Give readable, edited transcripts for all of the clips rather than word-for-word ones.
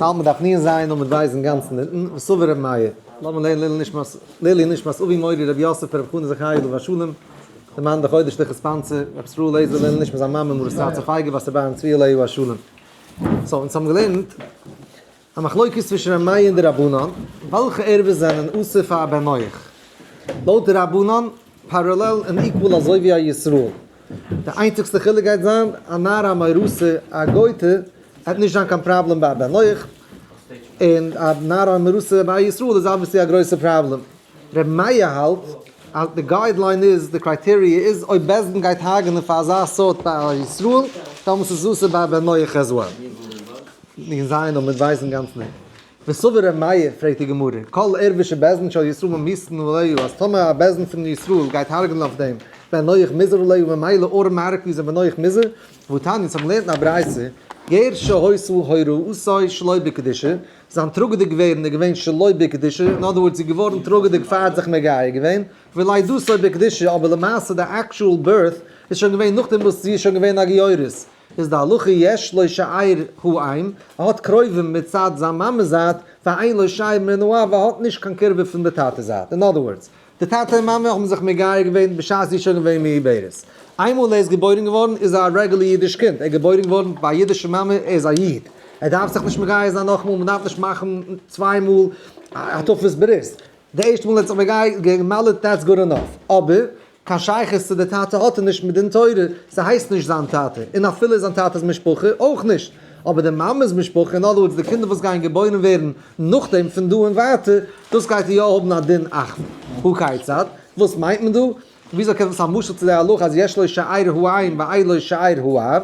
האלט מען דף נ"ז עמוד ב' אינגאנצן אונטן, וסבר ר' מאיר. לאמיר לערנען לעילוי נשמת לעילוי נשמת אבי מורי רבי יוסף ברב חנא זכי' עליו השלום, די מאן די חודש תחת פאנצער, רבי ישראל לעזער לעילוי נשמת זיין מאמע מרת רצה פייגא בת רבי אהרן צבי עליו השלום. so אונז האבן געלערנט א מחלוקת צווישן ר' מאיר און די רבנן, וועלכע ערבות זענען אסור פאר א בן נח. לויט די רבנן, parallel און equal אזוי ווי א ישראל. די איינציגסטע חילוק גייט זיין, א נערה המאורסה, א גויטע, וועט נישט זיין קיין פראבלעם ביי א בן נח, און א נערה המאורסה ביי א ישראל איז obviously א גרויסע פראבלעם. ר' מאיר האלט אז די guideline איז, די criteria איז, אויב בית דין גייט הרג'נען פאר אזא סארט ביי א ישראל, דאמאלס איז עס אסור ביי א בן נח as well. נ ז און מיט ווייזן גאנץ נ. וסבר ר' מאיר, פרעגט די גמרא, כל ערווה שבית דין של ישראל ממיתין עליו, אז טאמער א בית דין פון ישראל גייט הרג'נען אויף דעם בן נח מוזר עליו ממילא automatically איז א בן נח מוזר, והתניא, אונז האבן געלערנט אין א ברייתא, גר שהיתה הורתו שלא בקדושה, זיין טראגעדיג ווערן איז געווען שלא בקדושה, in other words איז געווארן טראגעדיג פאר האט זיך מגייר געווען, ולידתו בקדושה, אבער למעשה די actual birth איז שוין געווען נאכדעם וואס זי איז שוין געווען א גיורת. איז די הלכה יש לו שאר האם, ער האט קרובים מצד זיין מאמע'ס זייט, ואין לו שאר מן האב, ער האט נישט קיין קרבה פון די טאטע'ס זייט. in other words, די טאטע און מאמע האבן זיך מגייר געווען בשעת זי איז שוין געווען מעוברת. איינמאל ער איז געבוירן געווארן איז ער א regular אידיש קינד, ער איז געבוירן געווארן ביי א אידישע מאמע, ער איז א איד. ער דארף זיך נישט מגייר זיין נאכאמאל, מען דארף נישט מאכן צוויי מאל הטפת ברית. די ערשטע מאל ער האט זיך מגייר גע'מל'ט that's good enough. אבער קיין שייכות צו די טאטע האט ער נישט מדין תורה, ס'הייסט נישט זיין טאטע, און אפילו זיין טאטע'ס משפחה אויך נישט, אבער די מאמע'ס משפחה, in other words די קינדער וואס גייען געבוירן ווערן נאכדעם פון דא און ווייטער, דאס גייט ער יא האבן א דין אחווה. הא כיצד? וואס מיינט מען דא? וויאזוי קען דאס א משל צו די הלכה אז יש לו שאר האם ואין לו שאר האב?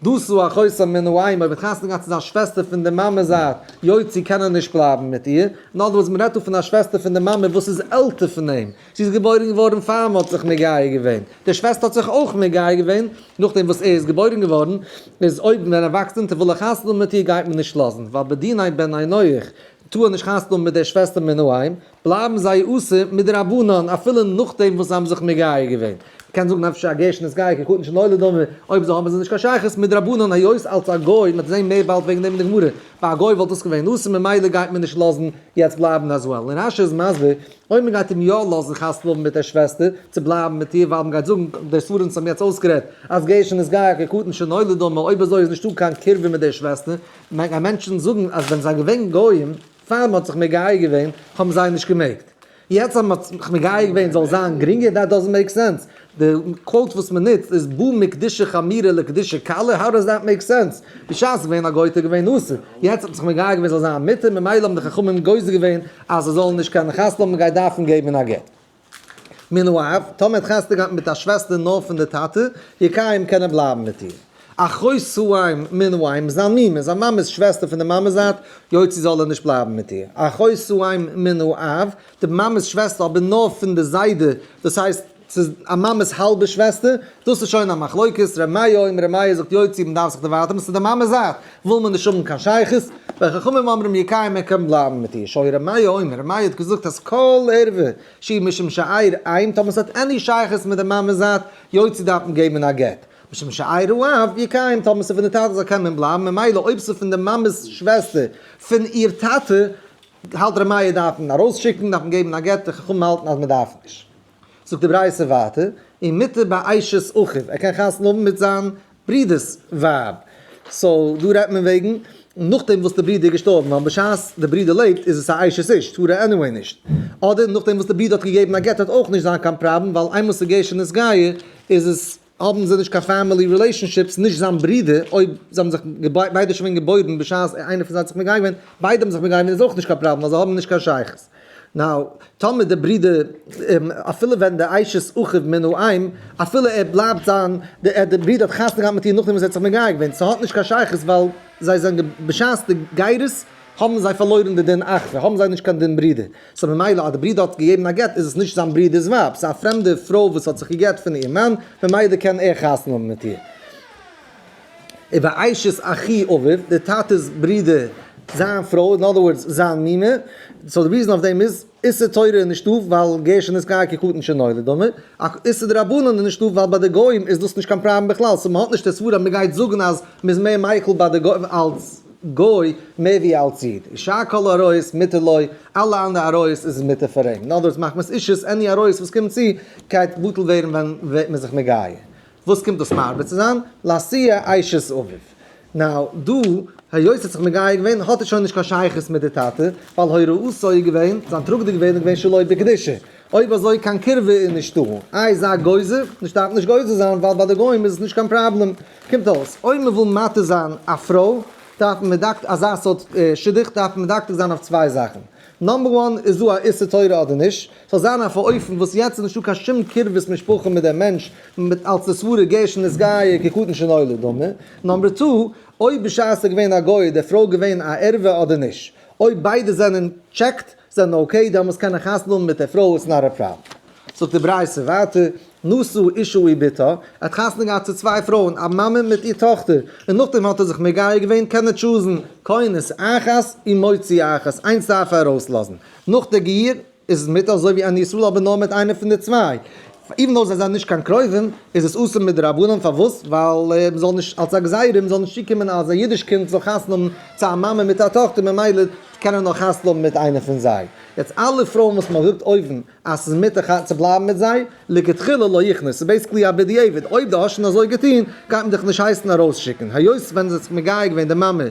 דאס איז אחותו מן האם, אויב האט חתונה געהאט צו זיין שוועסטער פון די מאמע זייט, יוציא קען ער נישט בלייבן מיט איר, נאר וואס מ'רעדט דא פון א שוועסטער פון די מאמע וואס איז עלטער פון אים, זי איז געבוירן געווארן פאר מ'האט זיך מגייר געווען, די שוועסטער האט זיך אויך מגייר געווען נאכדעם וואס ער איז געבוירן געווארן, איז אויב ווען ער וואקסט אונטער וויל ער חתונה האבן מיט איר גייט מען נישט לאזן, ווייל בדיני בני נח טאר ער נישט חתונה האבן מיט דער שוועסטער מן האם, בלייבן זיי אסור מדרבנן אפילו נאכדעם וואס זיי האבן זיך מגייר געווען. מ'קען זאגן אפשר א גר שנתגייר כקטן שנולד דומה, אויב אזוי האבן זיי נישט קיין שייכות מדרבנן היות אלס א גוי, מ'וועט זען מער באלד וועגן דעם אין די גמרא, ביי א גוי וואלט דאס געווען אסור ממילא גייט מען נישט לאזן יעצט בלייבן as well. און רש"י איז מסביר, אויב מ'גייט אים יא לאזן חתונה האבן מיט דער שוועסטער, צו בלייבן מיט איר ווייל מ'גייט זאגן, די סברה אונז האבן יעצט אויסגערעדט, אז גר שנתגייר כקטן שנולד דומה, אויב אזוי איז נישטא קיין קירבה מיט דער שוועסטער, מעגן מענטשן זאגן אז ווען זיי געווען גויים, פאר מ'האט זיך מגייר געווען האבן זיי נישט געמעגט, יעצט אז מ'האט זיך מגייר געווען זאל זיין גרינגער, that doesn't make sense, די quote וואס מ'נוצט איז בא מקדושה חמירא לקדושה קלה, how does that make sense? בשעת געווען א גויטע געווען אסור, יעצט האט מען זיך מגייר געווען זאל זיין מותר, ממילא האבן די חכמים גוזר געווען אז זיי זאלן נישט קענען חתונה האבן, מ'גייט דארפן געבן א גט. מן האב, טאמער האט חתונה געהאט מיט א שוועסטער נאר פון די טאטע, יקיים קען ער בלייבן מיט איר. אחות האם מן האם, זיין מומע, זיין מאמע'ס שוועסטער פון די מאמע'ס זייט, יוציא זאל ער נישט בלייבן מיט איר. אחות האם מן האב, די מאמע'ס שוועסטער אבער נאר פון די זיידע, דאס הייסט ס'איז א מאמע'ס האלבע שוועסטער, דאס איז שוין א מחלוקת, ר' מאיר אומר, ר' מאיר זאגט יוציא מ'דארף זיך דערווייטערן, ס'איז די מאמע'ס זייט, וויל מען נישט האבן קיין שייכות, וחכמים אומרים יקיים ער קען בלייבן מיט איר, שהיה ר' מאיר אומר, ר' מאיר האט געזאגט אז כל ערווה שהיא משום שאר אם, טאמער ס'האט any שייכות מיט די מאמע'ס זייט, יוציא דארף מען געבן א גט, משום שאר האב, יקיים, טאמער ס'איז פון די טאטע זייט קען מען בלייבן, ממילא אויב ס'איז פון די מאמע'ס שוועסטער פון איר טאטע, האלט ר' מאיר דארף מען ארויסשיקן, דארף מען געבן א גט, די חכמים האלטן אז מ'דארף נישט. זאגט די ברייתא ווייטער, ומותר באשת אחיו, ער קען חתונה האבן מיט זיין ברודער'ס ווייב. so דא רעדט מען וועגן נאכדעם וואס די ברודער איז געשטארבן, ווייל בשעת די ברודער לעבט איז עס א אשת איש, טאר ער anyway נישט. אדער נאכדעם וואס די ברודער האט געגעבן א גט וועט אויך נישט זיין קיין פראבלעם, ווייל איינמאל ס'איז גר שנתגייר איז עס האבן זיי נישט קיין family relationships, נישט זיין ברודער, אויב זיי האבן זיך ביידע שוין געבוירן בשעת איינער פון זיי האט זיך מגייר געווען, ביידע האבן זיך מגייר געווען איז אויך נישט קיין פראבלעם ווייל זיי האבן נישט קיין שייכות. now, טאמער די ברודער, אפילו ווען די אשת אחיו מן האם, אפילו ער בלייבט זיין, די ברודער האט חתונה געהאט מיט איר נאכדעם וואס ער האט זיך מגייר געווען, ס'האט נישט קיין שייכות ווייל זיי זענען בשעת די גירות האבן זיי פארלוירן די דין אחווה, האבן זיי נישט קיין דין ברודער. so ממילא אז די ברודער האט געגעבן א גט איז עס נישט זיין ברודער'ס ווייב, ס'איז א פרעמדע פרוי וואס האט זיך גע'גט פון איר מאן, ממילא קען ער חתונה האבן מיט איר. ובאשת אחי אביו, די טאטע'ס ברודער, זיין פרוי, in other words, זיין מומע, so די reason אויף דעם איז, איסור תורה איז נישטא ווייל גר שנתגייר כקטן שנולד דמי, איסור דרבנן איז נישטא ווייל ביי די גוים איז דאס נישט קיין פראבלעם בכלל, so מ'האט נישט די סברה אז מ'גייט זאגן אז מ'איז מער מיקל ביי די גוים אלס. גוי מער ווי אלץ איד. ושאר כל העריות מותר לו, אלע אנדערע עריות איז מותר פאר אים. אין other words מחמת אישות, any עריות וואס קומט צו, גייט בטל ווערן ווען ווערט מען זיך מגייר. וואס קומט דאס מרבה צו זיין? לאתויי אשת אביו. Now, דא, היות ער האט זיך מגייר געווען, האט ער שוין נישט קיין שייכות מיט די טאטע, ווייל הוראתו איז געווען, זיין טראגעדיג ווערן איז געווען שלא בקדושה. אויב אזוי קיין קירבה איז נישטא. איי זיי גוזר? נישט דארף נישט גוזר זיין ווייל ביי די גוים איז עס נישט קיין פראבלעם. קומט אויס, אויב מען וויל מתיר זיין א פרוי, דארף מען מדקדק, אזא סארט שידוך דארף מען מדקדק זיין אויף צוויי זאכן. Number one, איז דא א איסור תורה אדער נישט? ס'זאל זיין אויף א אופן וואס יעצט איז נישטא קיין שום קירבת משפחה מיט דעם מענטש, מיט אלס די סברה גר שנתגייר כקטן שנולד דמי. Number two, אויב בשעת ס'איז געווען א גוי איז די פרוי געווען א ערווה אדער נישט. אויב ביידע זענען checked, זענען okay, דעמאלטס קען ער חתונה האבן מיט דער פרוי, it's not a problem. זאגט די ברייתא ווייטער, נשא אשה ובתה, ער האט חתונה געהאט צו צוויי פרויען, א מאמע מיט איר טאכטער, און נאכדעם האט ער זיך מגייר געווען, קען ער choose ן, כונס אחת ומוציא אחת, איינס דארף ער ארויסלאזן. נאך די גיור איז עס מותר אזוי ווי אן ישראל אבער נאר מיט איינע פון די צוויי. Even though זיי זענען נישט קיין קרובים, איז עס אסור מדרבנן, פארוואס? ווייל מ'זאל נישט, אלס א גזירה, מ'זאל נישט צוקומען אז א אידיש קינד זאל חתונה האבן צו א מאמע מיט א טאכטער, ממילא קען ער נאר חתונה האבן מיט איינע פון זיי. יעצט אלע פרויען וואס מ'האט געזאגט אויבן אז ס'איז מותר צו בלייבן מיט זיי, לכתחילה לא יכנוס, ס'איז basically א בדיעבד, אויב דו האסט שוין אזוי געטון, גייט מען דיך נישט הייסן ארויסשיקן, היות ווען זי האט זיך מגייר געווען די מאמע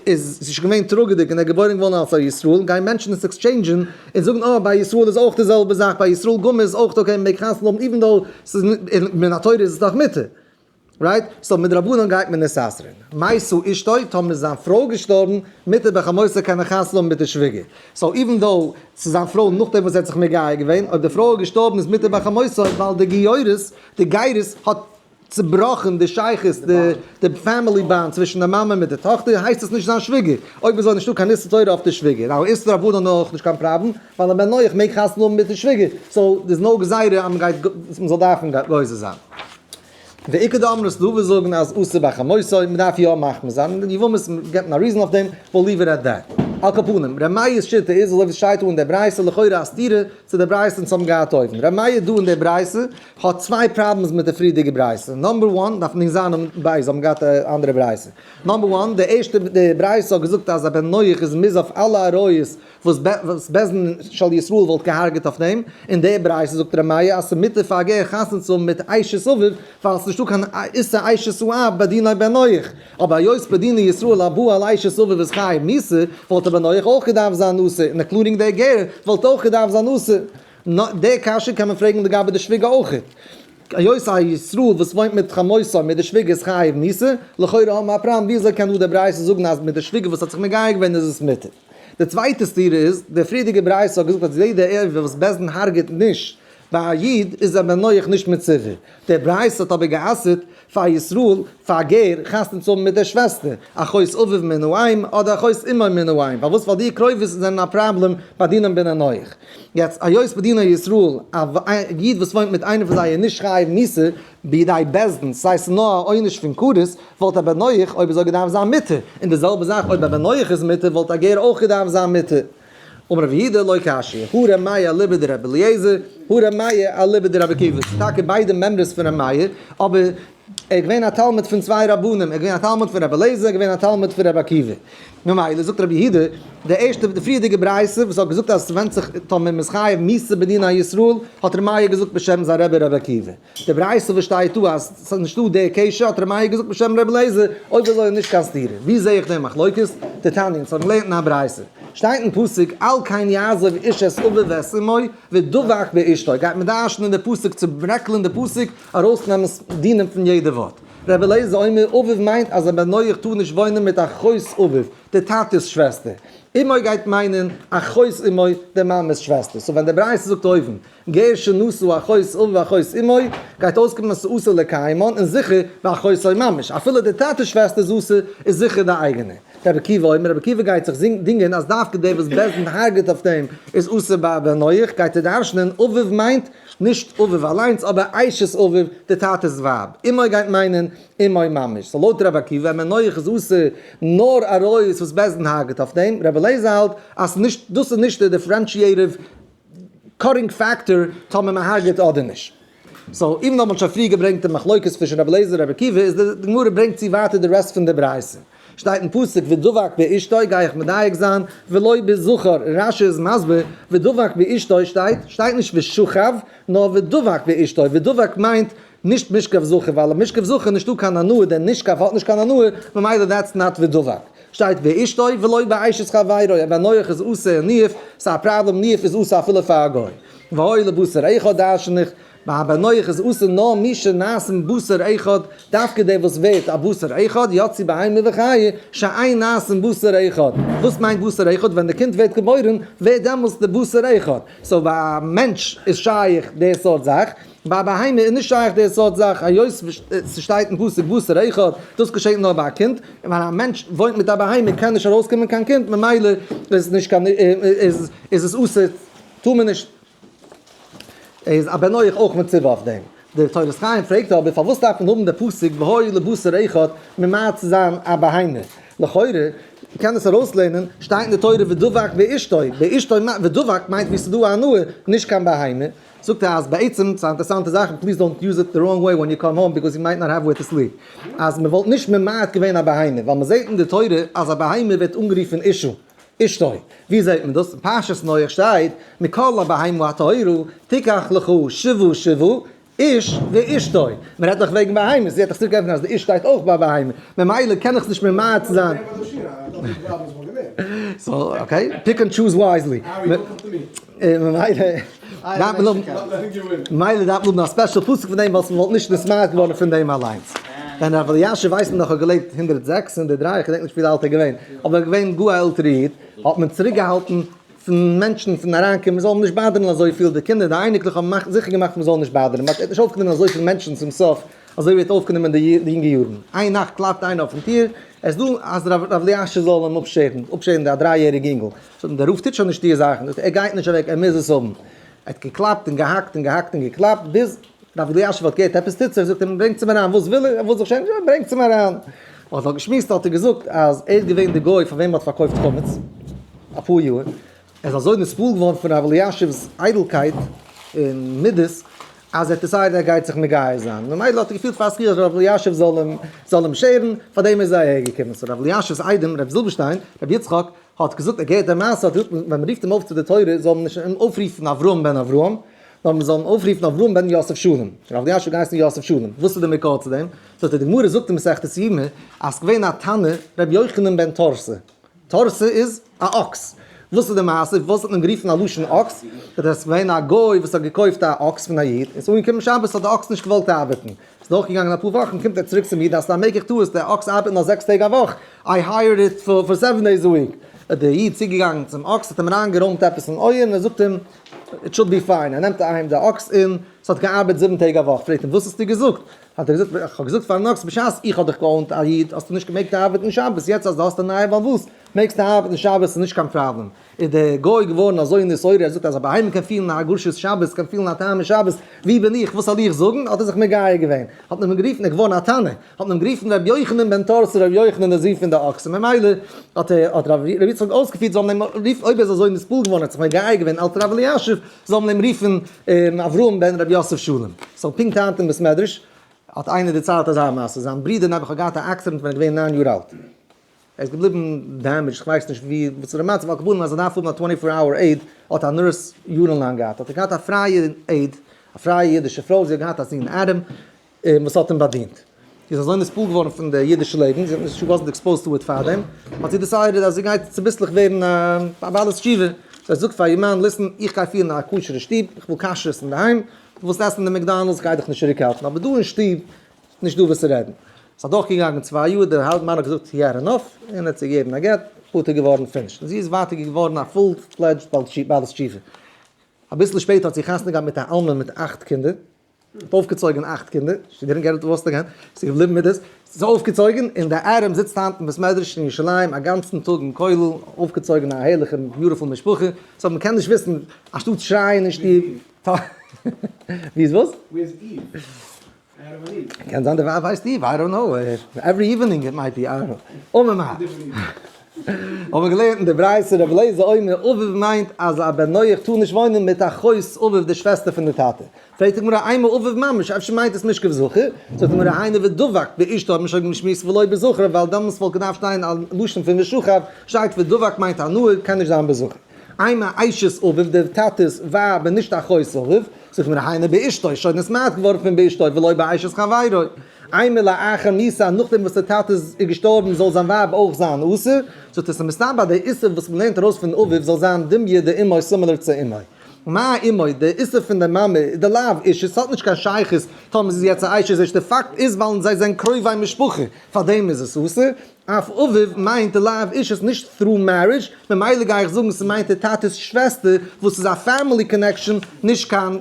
איז זי שוין געווען טראגעדיג און ער געבוירן געווארן אלס א ישראל, גייען מענטשן עס exchange ן און זאגן אה ביי ישראל איז אויך די זעלבע זאך, ביי ישראל גמור איז אויך okay מ'מעג חתונה האבן even though ס'איז מן התורה איז עס דאך מותר. Right? So מדרבנן גייט מען עס אסר'ן. מתה אשתו, טאמער איז זיין פרוי געשטארבן, מותר בחמותו קען ער חתונה האבן מיט די שוויגער. So even though ס'איז זיין פרוי נאכדעם וואס ער האט זיך מגייר געווען, אויב די פרוי איז געשטארבן איז מותר בחמותו ווייל די גיורת, די גירות האט צובראכן די שייכות, די family bond צווישן די מאמע מיט די טאכטער, הייסט עס נישט זיין שוויגער. אויב אזוי איז נישטא קיין איסור תורה אויף די שוויגער. Now איסור דרבנן אויך נישט קיין פראבלעם, ווייל א בן נח מעג חתונה האבן מיט די שוויגער. So there's no גזירה אז מ'גייט, מ'זאל דארפן גוזר זיין. ואיכא דאמרי ס'דא וואס זאגן אז אסור בחמותו, מ'דארף יא מחמיר זיין, און די יבמות געבט א reason אויף דעם, we'll leave it at that. על כל פנים, ר' מאיר'ס שיטה איז אזוי ווי ס'שטייט דא אין דער ברייתא, לכאורה א סתירה צו דער ברייתא אונז האבן געהאט אויבן. ר' מאיר דא אין דער ברייתא האט צוויי problems מיט די פריערדיגע ברייתא. Number one, דארף מען זיין און בית האבן געהאט א אנדערע ברייתא. Number one, די ערשטע די ברייתא האט געזאגט אז א בן נח איז מוז אויף אלע עריות וואס בית דין של ישראל וואלט געהארגעט אויף דעם, אין די ברייתא זאגט ר' מאיר אז ס'מותר פאר א גר חתונה צו האבן מיט אשת אביו, ווייל ס'נישטא קיין איסור אשת האב בדיני בן נח, אבער היות בדיני ישראל הבא על אשת אביו איז חייב מיתה, וואלט א בן נח אויך געדארפט זיין אסור, און including דער גר וואלט אויך געדארפט זיין אסור. די קשיא קען מען פרעגן לגבי די שוויגער אויך. היות א ישראל וואס וואוינט מיט חמותו מיט די שוויגער איז חייב מיתה, לכאורה האבן מיר א פראבלעם ווי אזוי קען דא די ברייתא זאגן אז מיט די שוויגער וואס האט זיך מגייר געווען איז עס מותר. די צווייטע סתירה איז, דער פריערדיגער ברייתא האט געזאגט אז יעדע ערווה וואס בית דין הרג'עט נישט ביי א איד איז א בן נח נישט מצווה. דער ברייתא האט אבער גע'אסר'ט פאר ישראל, פאר א גר, חתונה צו האבן מיט דער שוועסטער, אחות אביו מן האם אדער אחות אמו מן האם, פארוואס? ווייל די קרובות זענען א פראבלעם ביי דינם בן נח. יעצט, היות בדיני ישראל, א איד וואס וואוינט מיט איינער פון זיי איז נישט חייב מיתה, בידי בית דין, ס'הייסט ס'איז נאר א עונש פון כרת, וואלט א בן נח אויב אזוי געדארפט זיין מותר, און די זעלבע זאך אויב א בן נח איז מותר וואלט א גר אויך געדארפט זיין מותר. אמר רבי יהודה לא קשיא, הא ר' מאיר אליבא דרבי אליעזר, הא ר' מאיר אליבא דרבי עקיבא, ס'איז טאקע ביידע מימרות פון ר' מאיר, אבער ער איז געווען א תלמיד פון צוויי רבנים, ער איז געווען א תלמיד פון רבי אליעזר, ער איז געווען א תלמיד פון רבי עקיבא. ממילא זאגט רבי יהודה, די ערשטע, די פריערדיגע ברייתא וואס האט געזאגט אז ס'ווענדט זיך טאמער מ'איז חייב מיתה בדיני ישראל, האט ר' מאיר געזאגט בשם זיין רבי רבי עקיבא. די ברייתא וואס שטייט דא אז ס'איז נישטא די קשר האט ר' מאיר געזאגט בשם רבי אליעזר, אויב אזוי איז נישט קיין סתירה. ווי זע איך די מחלוקת? דתניא, אונז האבן געלערנט אין א ברייתא, שטייט אין פסוק על כן יעזוב איש את אביו ואת אמו ודבק באשתו, גייט מען דרש'נען די פסוק, צוברעקלען די פסוק, ארויסנעמען דינים פון יעדע ווארט. רבי אליעזר אומר אביו מיינט אז א בן נח טאר נישט וואוינען מיט אחות אביו, די טאטע'ס שוועסטער. אמו גייט מיינען אחות אמו, די מאמע'ס שוועסטער. So ווען די ברייתא זאגט אויבן, גר שנשא אחות אביו ואחות אמו, גייט אויסקומען אז ס'איז אסור לקיימן, און זיכער באחותו ממש. אפילו די טאטע'ס שוועסטער איז אסור, איז זיכער די אייגענע. רבי עקיבא אומר, רבי עקיבא גייט זיך דינגען אז דווקא דער וואס בית דין הרג'עט אויף דעם איז אסור ביי א בן נח, גייט ער דרש'נען אביו מיינט נישט אביו אליינס אבער אשת אביו, די טאטע'ס ווייב. אמו גייט מיינען אמו ממש. So לויט רבי עקיבא ווען בן נח איז אסור נאר עריות וואס בית דין הרג'עט אויף דעם, רבי אליעזר האלט אז נישט דאס איז נישט די differentiative cutting factor טאמער מען הרג'עט אדער נישט. So even though מען האט שוין פריער געברענגט די מחלוקת צווישן רבי אליעזר און רבי עקיבא איז די גמרא ברענגט צו ווייטער די rest פון די ברייתא. שטייט אין פסוק ודבק באשתו גיי איך מדייק זיין ולא בזכר, רשי איז מסביר ודבק באשתו שטייט שטייט נישט ושכב נאר ודבק באשתו, ודבק מיינט נישט משכב זכר ווייל אויף משכב זכר נישטא קיין הנאה דער נשכב האט נישט קיין הנאה ממילא that's not ודבק. שטייט באשתו ולא באשת חברו, א בן נח איז אסור אין ניאוף, ס'איז א פראבלעם ניאוף איז אסור אפילו פאר א גוי. והי' לבשר אחד דרשן איך, ביי א בן נח איז אסור נאר מי שנעשים בשר אחד, דווקא דער וואס ווערט א בשר אחד, יצא בהמה וחיה, שאין נעשים בשר אחד. וואס מיינט בשר אחד? ווען די קינד ווערט געבוירן ווערט דעמאלס די בשר אחד. so ביי א מענטש איז שייך די סארט זאך, ביי א בהמה איז נישט שייך די סארט זאך, היות ס'שטייט אין פסוק בשר אחד, דאס געשעט נאר ביי א קינד, און ווען א מענטש וואוינט מיט א בהמה קען נישט ארויסקומען קיין קינד, ממילא איז נישט קיין איז עס אסור, טאר מען נישט, איז א בן נח אויך מצווה אויף דעם. דער תורת חיים פרעגט אבער פארוואס דארף מען האבן די פסוק והיו לבשר אחד ממעט צו זיין א בהמה? לכאורה קען עס ארויסלערנען, שטייט אין די תורה ודבק באשתו, באשתו ודבק מיינט ווי ס'איז דא א הנאה, נישט קיין בהמה. זאגט ער אז בעצם, ס'איז א אינטערעסאנטע זאך, please don't use it the wrong way when you come home because you might not have where to sleep, אז מ'וואלט נישט ממעט געווען א בהמה, ווייל מ'זעט אין די תורה אז א בהמה ווערט אנגערופן אשה, אשתו. ווי זעט מען דאס? אין פרשת נח שטייט, מכל הבהמה הטהורה תיקח לך שבעה שבעה, איש ואשתו. מ'רעדט דאך וועגן בהמות, זי האט דאך צוריק געענטפערט אז די איש שטייט אויך ביי בהמה, ממילא קען איך נישט ממעט זיין. so okay, pick and choose wisely. ממילא דארף מען האבן א special פסוק פון דעם ווייל ס'וואלט נישט נתמעט געווארן פון דעם אליינס. ווען רב אלישיב ווייסט מען דאך האט געלעבט 106, 103, איך געדענק נישט ווי אלט ער געווען, אבער ער געווען גאר א עלטערע איד, האט מען צוריק געהאלטן פון מענטשן פון אריינקומען מען זאל נישט באדערן אזויפיל די קינדער, די אייניקלעך האבן זיכער געמאכט מען זאל נישט באדערן, מען האט נישט אויפגענומען אזויפיל מענטשן צום סוף אזוי ווי ער האט אויפגענומען די יונגע יארן. איין נאכט קלאפט איינער אויפן טיר, עס איז דא אז רב אלישיב זאל אים אפשערן, אפשערן די א דריי יעריג אינגל. זאגט אים דער רב טוט שוין נישט די זאכן, זאגט ער ער גייט נישט אוועק ער מוז עס האבן. ער האט געקלאפט און געהאקט און געהאקט און געקלאפט ביז רב אלישיב האט געהערט עפעס טוט זיך, זאגט אים ברענגטס אים אריין, וואס וויל ער, ער וויל זיך שערן, ברענגטס אים אריין. האט ער געשמועסט האט ער געזאגט אז ער איז געווען די גוי פאר וועם מען האט פארקויפט חמץ אפאר יאר, ער איז אזוי נתפעל געווארן פון רב אלישיב'ס איידלקייט און מידות אז ער האט decided ער גייט זיך מגייר זיין, ממילא האט ער געפילט פאר א זכי' אז רב אלישיב זאל אים זאל אים שערן, פאר דעם איז ער אהער געקומען. so רב אלישיב'ס איידעם רב זילבערשטיין, רב יצחק, האט געזאגט ער געהערט די מעשה האט געזאגט ווען מען רופט אים אויף צו די תורה זאל מען נישט אים אויפרופן אברהם בן אברהם, נאר מען זאל אים אויפרופן אברהם בן יוסף שלום, רב אלישיב געהייסן יוסף שלום, וואס איז די מקור צו דעם? זאגט ער די גמרא זאגט אין מסכת יומא אז ס'געווען א תנא רבי יוחנן בן תורתא, תורתא איז א אקס. וואס איז די מעשה? וואס האט מען גערופן א לשון אקס? דאס איז געווען א גוי וואס האט געקויפט א אקס פון א איד, און ס'איז אנגעקומען שבת האט די אקס נישט געוואלט ארבעטן. ס'איז דורכגעגאנגען אפאר וואכן קומט ער צוריק צום איד אז ס'איז א מקח טעות, די אקס ארבעט נאר זעקס טעג א וואך, I hired it for seven days a week. איז דער איד צוגעגאנגען צום אקס האט אים אריינגערוימט עפעס אין אויער און ער זאגט אים it should be fine. ער נעמט אהיים די אקס און ס'האט געארבעט זיבן טעג א וואך. פרעגט אים וואס האסטו געזאגט? האט ער געזאגט, איך האב געזאגט פארן אקס, בשעת איך האב דיך גע own ט א איד, האסטו נישט געמעגט ארבעטן שבת, יעצט אז דו האסט א נייע בעל הבית, מעגסטו ארבעטן שבת, ס'איז נישט קיין פראבלעם. איז דער גוי געווארן אזוי נתעורר, ער זאגט אז א בהמה קען פילן א הרגשת שבת, קען פילן א טעם אין שבת, ווי בין איך, וואס זאל איך זאגן, האט ער זיך מגייר געווען, האט מען אים גערופן, ער איז געווארן א תנא, האט מען אים גערופן רבי יוחנן בן תורתא, רבי יוחנן דער זון פון די אקס, און ממילא האט ער, האט רבי יצחק אויסגעפירט זאל מען אים רופן, אויב ער איז אזוי נתפעל געווארן, האט זיך מגייר געווען אלס רב אלישיב, זאל מען אים רופן אברהם בן רבי יוסף שלום. so פונקט היינט אין בית מדרש האט איינער דערציילט אזא מעשה, זיין ברודער נעבעך האט געהאט א accident ווען ער איז געווען ניין יאר אלט, ער איז געבליבן damaged, כ'ווייס נישט ווי, וואס איז די מצב, על כל פנים אז ער דארף האבן א twenty four hour aide, האט א nurse יארן לאנג געהאט, האט ער געהאט א פרייע aide, א פרייע אידישע פרוי, זי האט געהאט א זון אדם, און וואס האט אים באדינט. זי איז אזוי נתפעל געווארן פון די אידישע לעבן, זי האט נישט, she wasn't exposed to it פארדעם, האט זי decided אז זי גייט צוביסלעך ווערן א בעלת תשובה. זי זאגט פאר איר מאן, listen, איך גיי פירן א כשר'ע שטוב, איך וויל כשרות אינדערהיים, דו ווילסט עסן אין די McDonald's, גיי דיך נישט צוריקהאלטן, אבער דא אין שטוב, נישט דא וואס צו רעדן. ס'איז אדורכגעגאנגען צוויי יאר, דער מאן האט געזאגט he had enough, און ער האט זי געגעבן א גט, פטור געווארן, finished. און זי איז ווייטער געווארן א full fledged בעלת תשובה. אביסל שפעטער האט זי חתונה געהאט מיט א אלמן מיט אכט קינדער. האט אויפגעצויגען אכט קינדער, she didn't get divorced again, זי איז געבליבן מיט עס, זי איז אויפגעצויגען, און דער אדם זיצט היינט אין בית מדרש אין ירושלים א גאנצן טאג אין כולל, אויפגעצויגען א הערליכע beautiful משפחה, so מען קען נישט וויסן, אנשטאט שרייען אין שטוב, ווי איז וואס? ווי איז Eve? Adam and Eve. קען זיין די ווייב הייסט Eve, I don't know, every evening it might be, I don't know, אממה. האבן מיר געלערנט אין די ברייתא רבי אליעזר אומר אביו מיינט אז א בן נח טאר נישט וואוינען מיט אחות אביו די שוועסטער פון די טאטע. פרעגט די גמרא אימא אביו ממש אפשר מיינט עס משכב זכר? זאגט די גמרא היינו ודבק באשתו האט מען שוין געשמועסט ולא בזכר ווייל דעמאלס וואלט געדארפט שטיין א לשון פון ושכב שטייט ודבק מיינט הנאה קען נישט זיין בזכר. אימא אשת אביו די טאטע'ס ווייב און נישט אחות אביו, זאגט די גמרא היינו באשתו שוין נתמעט געווארן פון באשתו ולא באשת חברו. אימא לאחר מיתה נאכדעם וואס די טאטע איז געשטארבן זאל זיין ווייב אויך זיין אסור, זאגט עס איז מסתבר די איסור וואס מען לערנט ארויס פון אביו זאל זיין דומיא דאמו similar צו אמו. מה אמו, די איסור פון די מאמע איז די לאו אישות, ס'האט נישט קיין שייכות טאמער זי איז יעצט א אשת איש, די פאקט איז ווייל זיי זענען קרובי משפחה פארדעם איז עס אסור, אף אביו מיינט די לאו אישות נישט through marriage, ממילא גיי איך זאגן ס'מיינט די טאטע'ס שוועסטער וואס איז א family connection נישט קיין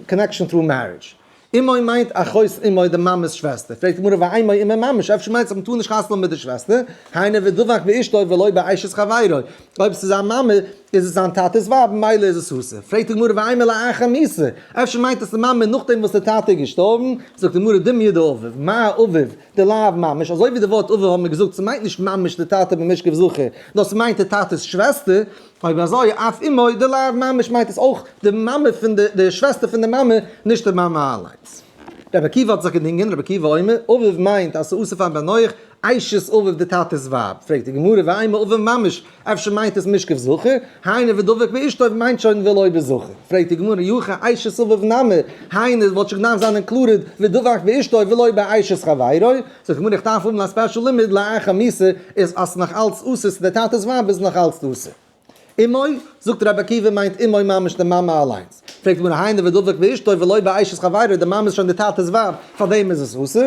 connection through marriage. אמו מיינט אחות אמו די מאמע'ס שוועסטער, פרעגט די גמרא ואימא אמו ממש, אפשר מיינט עס אז מ'טאר נישט חתונה האבן מיט די שוועסטער, היינו ודבק באשתו ולא באשת חברו, אויב ס'איז זיין מאמע איז עס זיין טאטע'ס ווייב ממילא איז עס אסור, פרעגט די גמרא ואימא לאחר מיתה, אפשר מיינט עס די מאמע נאכדעם וואס די טאטע איז געשטארבן, זאגט די גמרא דומיא דאביו, מה אביו דלאו ממש, אזוי ווי די ווארט אביו האבן מיר געזאגט ס'מיינט נישט ממש די טאטע במשכב זכר, נאר ס'מיינט די טאטע'ס שוועסטער, אויב אזוי אף אמו דלאו ממש מיינט עס אויך די מאמע פון די די שוועסטער פון די מאמע נישט די מאמע אליינס. רבי עקיבא האט זיך געדינגען, רבי עקיבא אומר, אביו מיינט אז ס'אסור פארן בן נח, אשת אביו די טאטע'ס ווייב, פרעגט די גמרא ואימא אביו ממש, אפשר מיינט עס משכב זכר, היינו ודבק באשתו מיינט שוין ולא בזכר, פרעגט די גמרא אי הכי אשת אביו נמי, היינו וואלט שוין געדארפט זיין included ודבק באשתו ולא באשת חברו, זאגט די גמרא איך דארף האבן א special לימוד לאחר מיתה איז אז ס'נאך אלץ אסור ס'איז די טאטע'ס ווייב איז נאך אלץ אסור. אמו, זאגט רבי עקיבא מיינט אמו ממש די מאמע אליינס. פרעגט די גמרא היינו ודבק באשתו ולא באשת חברו די מאמע איז שוין די טאטע'ס ווייב פארדעם איז עס אסור.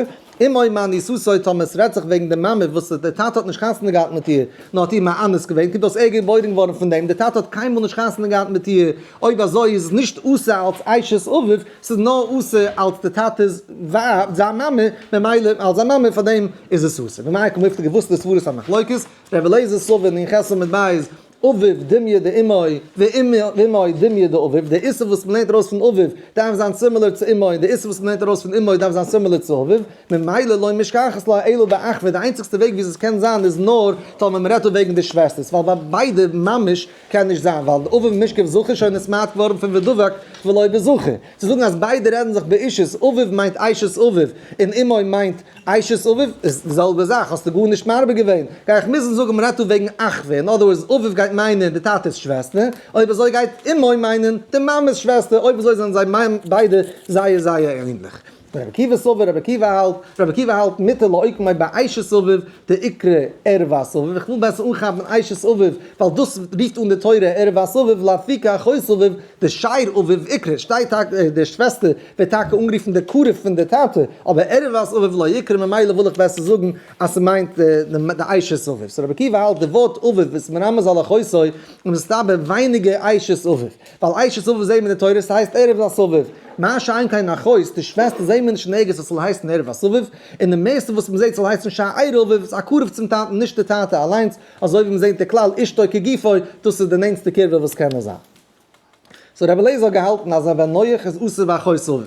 אמו מאנוסתו טאמער ס'רעדט זיך וועגן די מאמע וואס די טאטע האט נישט חתונה געהאט מיט איר נאר האט איר מאנס געווען קומט אויס ער געבוירן געווארן פון דעם די טאטע האט קיינמאל נישט חתונה געהאט מיט איר אויב אזוי איז עס נישט אסור אלץ אשת אביו ס'איז נאר אסור אלץ די טאטע'ס ווייב, זיין מאמע, ממילא אלץ זיין מאמע פאר דעם איז עס אסור. במאי קא מיפלגי וואס איז די סברות המחלוקת? ר' אליעזר סבר נ"ח עמוד ב', אביו דומיא דאמו ואמו דומיא דאביו, די איסור וואס מ'לערנט ארויס פון אביו דארף זיין similar צו אמו און די איסור וואס מ'לערנט ארויס פון אמו דארף זיין similar צו אביו, ממילא לא משכחת לה אלא באחווה, די איינציגסטע וועג ווי עס קען זיין איז נאר טאמער מ'רעדט דא וועגן די שוועסטערס, ווייל ביי ביידע ממש קען נישט זיין ווייל די אביו משכב זכר שוין נתמעט געווארן פון ודבק ולא בזכר. צו זאגן אז ביידע רעדן זיך באישות, אביו מיינט אשת אביו און אמו מיינט אשת אביו איז די זעלבע זאך, האסטו גארנישט מרבה געווען. גיי איך מוזן זאגן מ'רעדט דא וועגן אחווה, אין other words אביו גייט מיינען די טאטע'ס שוועסטער, אויב אזוי גייט אמו מיינען די מאמע'ס שוועסטער, אויב אזוי זענען זיי ביידע זייער זייער ענליך. רבי עקיבא סבר, רבי עקיבא האלט, רבי עקיבא האלט מותר לאוקמיה באשת אביו דאיקרי ערות אביו, איך וויל בעסער אנכאפן אשת אביו ווייל דאס רופט אן די תורה ערות אביו לאפוקי אחות אביו דשאר אביו איקרי, שטייט טאקע די שוועסטער ווערט טאקע אנגערופן די קרוב פון די טאטע, אבער ערות אביו לא איקרי ממילא וויל איך בעסער זאגן אז ס'מיינט די אשת אביו, so רבי עקיבא האלט די ווארט אביו איז מרמז על אחותו און מסתבר ווייניגער אשת אביו. ווייל אשת אביו זעהן מיר אין די תורה ס'הייסט ערות אביו, מה שאין כן אחות, די שוועסטער זעהן מיר נישט אין ערגעץ אז ס'זאל הייסן ערות אביו, און די מערסטע וואס מ'זעהט ס'זאל הייסן שאר אביו איז א קרוב צום טאטן נישט די טאטע אליינס, אזוי ווי מ'זעהט די כלל אשתו כגופו, דאס איז די נענטסטע קירבה וואס קען נאר זיין. so רבי אליעזר האט געהאלטן אז א בן נח איז אסור באחות אביו.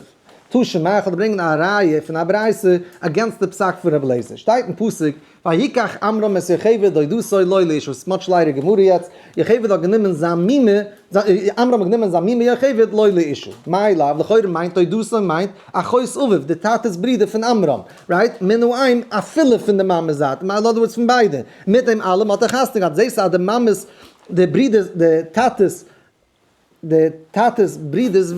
תא שמע, כ'וועל דיר ברענגען א ראיה פון א ברייתא against די פסק פון רבי אליעזר. שטייט אין פסוק ויקח עמרם את יוכבד דודתו לו לאשה, ס'איז much lighter גמרא יעצט, יוכבד האט גענומען זיין מומע, עמרם האט גענומען זיין מומע יוכבד לו לאשה, מאי לאו, לכאורה מיינט דודתו מיינט אחות אביו, די טאטע'ס ברודער פון עמרם, right? מן האם אפילו פון די מאמע'ס זייט, in other words פון ביידע, מיט דעם אלעם האט ער חתונה געהאט, זעסטו אז די מאמע'ס, די ברודער'ס, די טאטע'ס די טאטע'ס ברודער'ס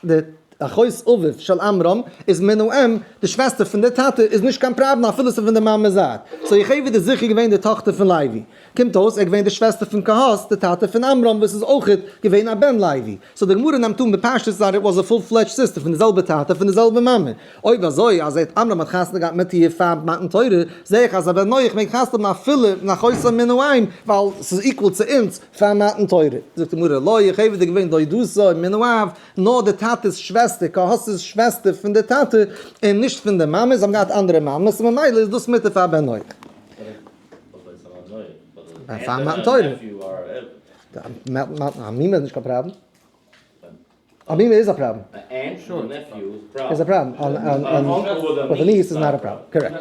די אחות אביו של עמרם איז מן האם, די שוועסטער פון די טאטע איז נישט קיין פראבלעם אפילו ס'איז פון די מאמע'ס זייט, so יוכבד איז זיכער געווען די טאכטער פון לוי, קומט אויס ער איז געווען די שוועסטער פון קהת די טאטע פון עמרם וואס איז אויכעט געווען א בן לוי, so די גמרא נעמט אן בפשטות אז it was a full fledged sister פון די זעלבע טאטע פון די זעלבע מאמע, אויב אזוי אז עמרם האט חתונה געהאט מיט איר פאר מתן תורה, זעה איך אז א בן נח מעג חתונה האבן אפילו אן אחותו מן האם ווייל ס'איז equal צו אונז פאר מתן תורה. זאגט די גמרא, לא יוכבד איז געווען דודתו מן האב, נאר די טאטע'ס שוועסטער, קהת'ס שוועסטער פון די טאטע, און נישט פון די מאמע, זיי האבן געהאט אנדערע מאמעס, און ממילא איז דאס מותר פאר א בן נח. פאר מתן תורה. א מומע איז נישט קיין פראבלעם. א מומע איז א פראבלעם. איז א פראבלעם. With a niece is not a problem. Correct.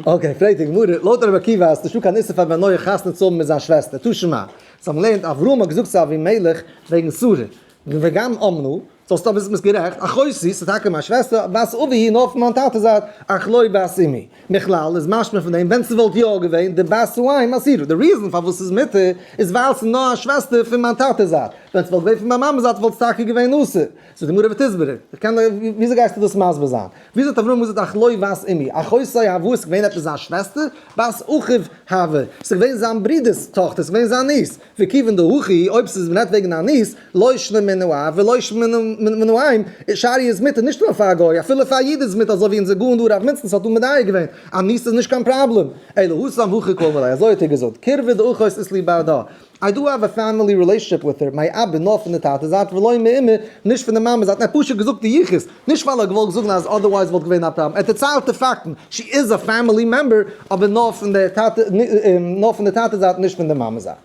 okay, פרעגט די גמרא, לויט רבי עקיבא איז נישטא קיין איסור פאר בן נח חתונה צו האבן מיט זיין שוועסטער, תא שמע, זיי האבן געלערנט אברהם האט געזאגט צו אבימלך וועגן שרה, וגם אמנה, זאלסט אבער ביסט גערעכט, אחותי, ס'איז טאקע מיין שוועסטער, בת אבי היא, נאר פון מיין טאטע'ס זייט, אך לא בת אמי. מכלל איז משמע פון דעם, ווען ס'וואלט יא געווען די בת האם אסורה, די reason פארוואס ס'איז מותר איז ווייל ס'איז נאר א שוועסטער פון מיין טאטע'ס זייט, ווען ס'וואלט געווען פון מיין מאמע'ס זייט וואלט עס טאקע געווען אסור. זאגט די גמרא ותסברא, איך קען וויאזוי גייסטו דאס מסביר זיין? וויאזוי האט אברהם געזאגט אך לא בת אמי, אחותו הוה איז געווען עפעס זיין שוועסטער, בת אחיו הוה, ס'איז געווען זיין ברודער'ס טאכטער, ס'איז געווען זיין niece, וכיוון דהכי, אויב ס'איז מ'רעדט וועגן א niece, לא שנא מן האב ולא שנא מן האם, שרי איז מותר נישט נאר פאר א גוי, אפילו פאר א איד איז מותר אזוי ווי אונזער גאון דא רב מינצנס האט דא מדייק געווען, א niece איז נישט קיין פראבלעם, אלא התם הכי קאמר ליה, אזוי האט ער געזאגט, קירבה דאחות אית לי בהדה, I do have a family relationship with her, מאבא נאר פון די טאטע זייט ולא מאימא, נישט פון די מאמע זייט, ער האט פשוט געזאגט די יחוס, נישט ווייל ער האט געוואלט זאגן אז otherwise וואלט געווען א פראבלעם, ער האט דערציילט די פאקטן, she is a family member, אבער נאר פון די טאטע, נאר פון די טאטע זייט נישט פון די מאמע זייט.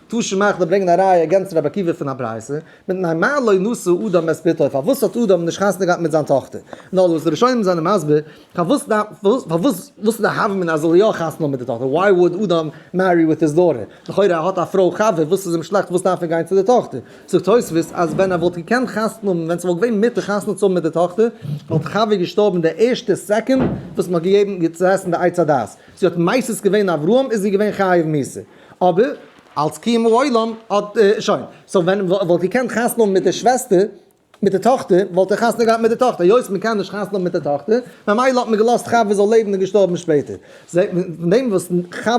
תא שמע כ'וועל ברענגען א ראיה against רבי עקיבא פון א ברייתא, מפני מה לא נשא אדם את בתו, פארוואס האט אדם נישט חתונה געהאט מיט זיין טאכטער? נאר וואס די ראשונים זענען מסביר, פארוואס דארף, פארוואס, וואס איז די הוה אמינא אז זאל יא חתונה האבן מיט די טאכטער? Why would אדם marry with his daughter? לכאורה ער האט א פרוי חוה, וואס איז אים שלעכט, וואס דארף ער גיין צו די טאכטער? זאגט תוספות אז ווען ער וואלט געקענט חתונה האבן, ווען ס'וואלט געווען מותר חתונה צו האבן מיט די טאכטער, וואלט חוה געשטארבן די ערשטע סעקונד וואס מ'האט געגעבן צו עסן די עץ הדעת. זי האט מסית געווען אברהם איז זי געווען חייב מיתה. אבער אלס קיום העולם האט שוין. so ווען וואלט געקענט חתונה האבן מיט די שוועסטער, מיט די טאכטער, וואלט ער חתונה געהאט מיט די טאכטער, היות מען קען נישט חתונה האבן מיט די טאכטער, ממילא האט מען געלאזט חוה זאל לעבן און געשטארבן שפעטער. זעט מען פון דעם וואס חוה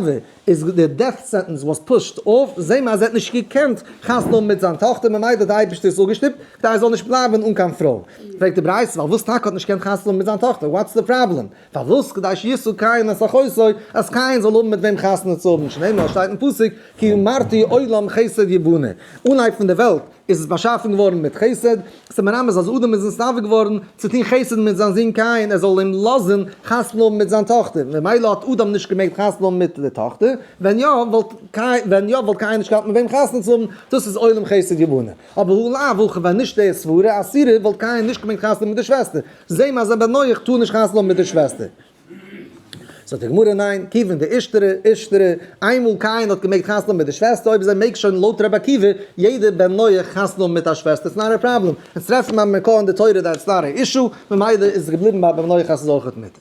איז די death sentence was pushed off, זעהן מיר אז ער האט נישט געקענט חתונה האבן מיט זיין טאכטער, ממילא האט די אייבערשטער עס אפגעשטופט, כדי ער זאל נישט בלייבן אן קיין פרוי. פרעגט די ברייתא, פארוואס טאקע האט נישט געקענט חתונה האבן מיט זיין טאכטער, what's the problem? פארוואס? כדי שישא קין את אחותו, אז קין זאל האבן מיט וועם חתונה צו האבן, שנאמר שטייט אין פסוק, כי אמרתי עולם חסד יבנה, אנהייב פון די וועלט איז עס באשאפן געווארן מיט חסד, ס'איז מרמז אז אדם איז נתאווה געווארן צו טון חסד מיט זיין זון קין, ער זאל אים לאזן חתונה האבן מיט זיין טאכטער, ממילא האט אדם נישט געמעגט חתונה האבן מיט די טאכטער, ווען יא וואלט ווען יא וואלט קין נישט געהאט מיט וועם חתונה צו האבן, דאס איז עולם חסד יבנה. אבער הא לאו הכי ווען נישט די סברה אסירה וואלט קין נישט געמעגט חתונה האבן מיט די שוועסטער, זעהן מיר אז א בן נח טאר נישט חתונה האבן מיט די שוועסטער. זאגט די גמרא ניין, כיוון דאישתרי אישתרי, איינמאל קין האט געמעגט חתונה האבן מיט די שוועסטער, אויב אזוי מעג שוין לויט רבי עקיבא יעדער בן נח חתונה האבן מיט א שוועסטער, it's not a problem, אונז טרעפן א מקור אין די תורה that it's not a issue, ממילא איז עס געבליבן ביי בן נח אז ס'איז אויכעט מותר.